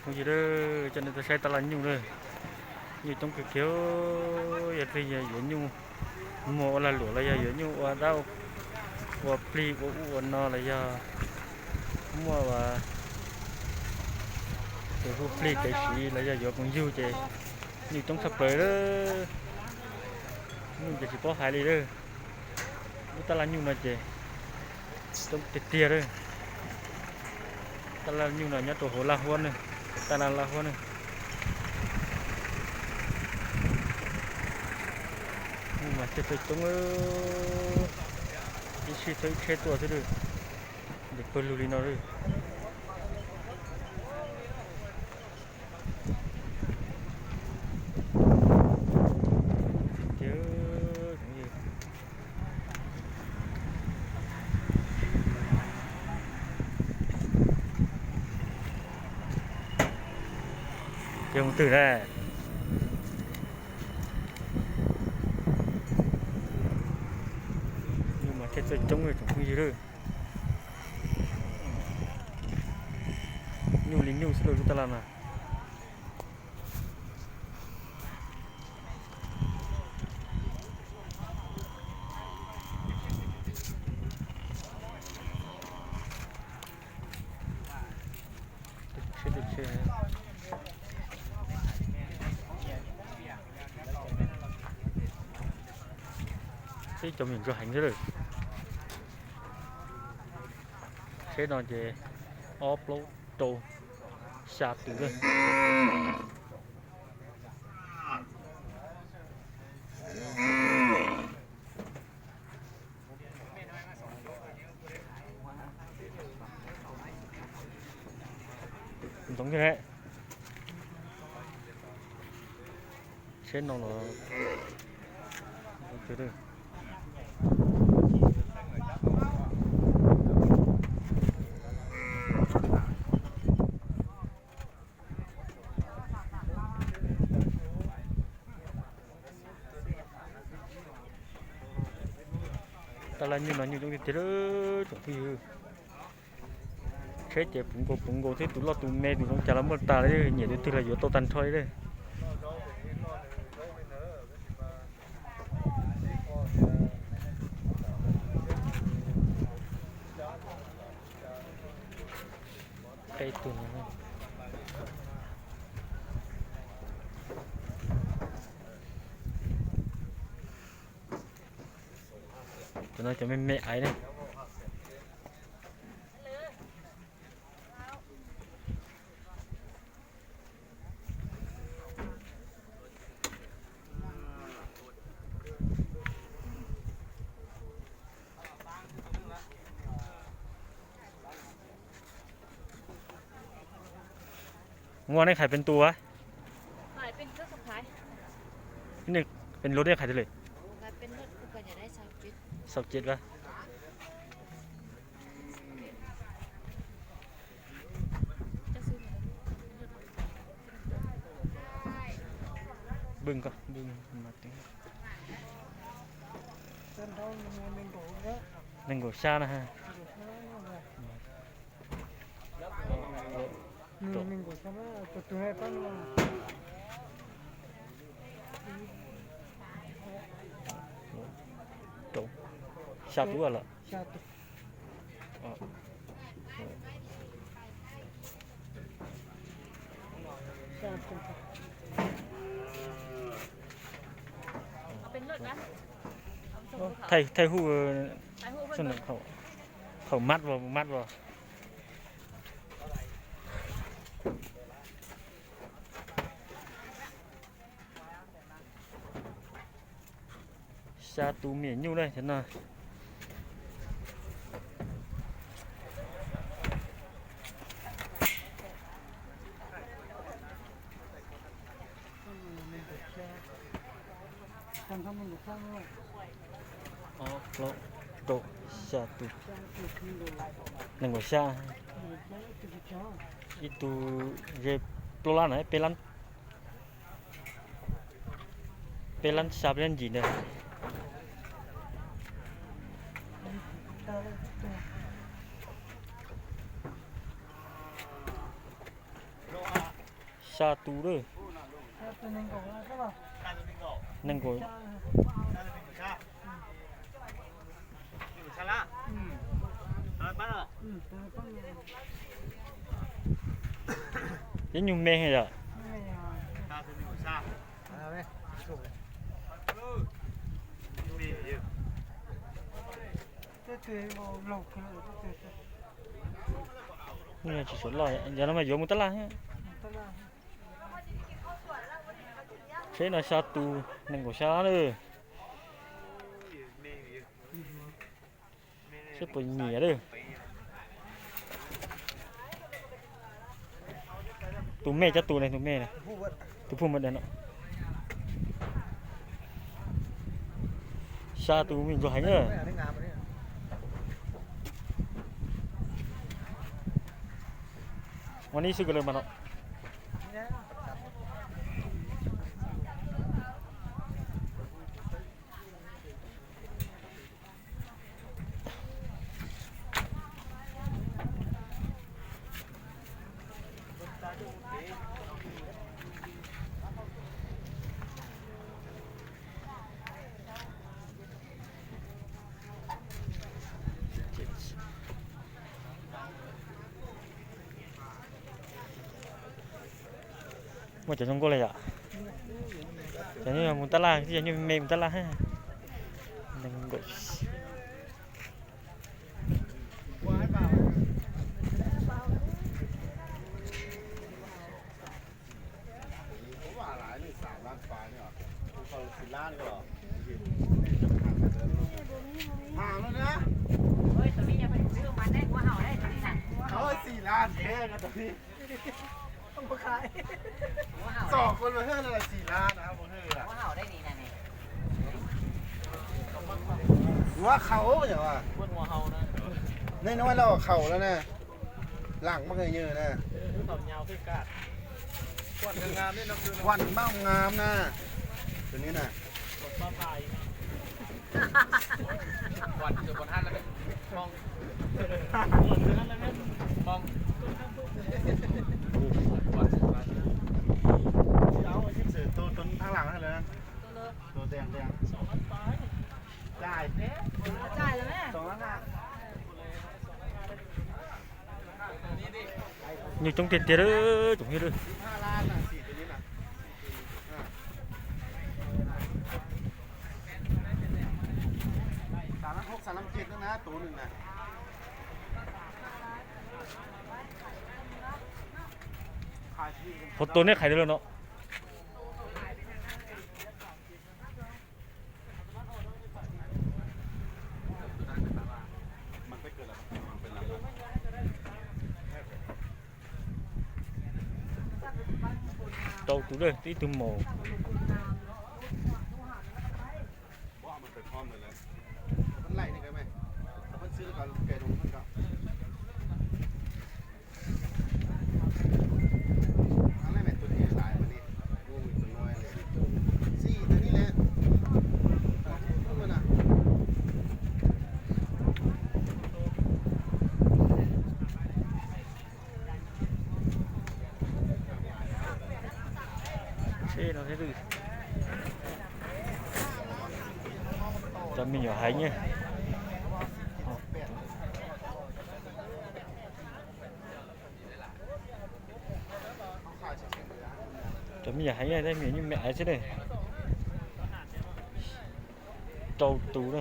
Yog coj nej tuaj saib tab laj nyuj na, nyuj coob kawg kiag. Yog twg yuav nyuj muag ua lag luam los yog yuav nyuj ua dab ua plig ua ub ua no los yog muaj ua kev hu plig kev siv los yog yuav koom yug ces nyuj coob tshaj plaws lawm. Nyuj ces tsis paub hais li lawm. Lub tab laj nyuj no ces coob tiag tiag lawm. Tab laj nyuj no nyob rau hauv Laj Huab na, tab laj Laj Huab na. Nyuj mas thiaj txawj coob, ib sij thawj ib tsheb tuaj xwb lawm, ntes pawg lug li no lawm. Ces mus twg na? Nyuj mas thiaj txawj coob tsoom phooj ywg lawm. Nyuj li nyuj xwb lawm lub tab laj no. Tsheb cov me nyuam ntsuag heev xwb lawm. Tsheb no ces ob plaub rau xya tus lawm. Ntxoov thiab. Tsheb no los Tab laj nyuj no nyuj coob tiag tiag tsoom phooj ywg. Tsheb ces puv nkaus puv nkaus thiab, tus loj tus me tus zoo cas los muaj tas li, nyiam tus twg los yuav tau tag nrho li. Peb tug no. Cov no cov me me aiv ne. Ua nej khais pes tus a? Nej pes lus nej khais tiag lawm? Sau chết va. Bwj ko, bwj mas tib. Nees nkaum xya na ha. Rau, xya tub lawm. Thaij, thaij hub, thaum mab los, mab los. Xya tus me nyuam nyuj na cov no. Ob, plaub, rau, xya tus. Nees nkaum xya. Ib tug ze plaub lab na, peb lab. Peb lab xya peb lab ntsis ntawd. Xya tus lawm. Nees nkaum. Cov nyuj me yom. Tsis suav loj, yog no mas yuav mus tab laj. Tsheb no xya tus, nees nkaum xya lawm. Seb puas nyiam lawm. Tus me cov tus ne, tus me, tus phuj mas dag no. Xya tus me ntsuag heev na. Ua ib xwb kawg lawm mas no. Muaj cov zoo nkauj li yom. Cov nyuj mus tab laj, cov nyuj me mus tab laj. Txom kua luag hwj no los tsis lab na, ua hwj lawm. Ua khaus yom. Nej no los khaus lawm na. Lam maj nyws na. Quam maj ngam na. Tus ni na. Nyuj coob tiag tiag, tsoom phooj ywg. Photo neb qhais lawm no. Rau tus lawm, ib tug maum. Cov me nyuam heev ne. Cov me nyuam heev ne, me nyuam nyuj me aiv xwb ne. Rau tus na.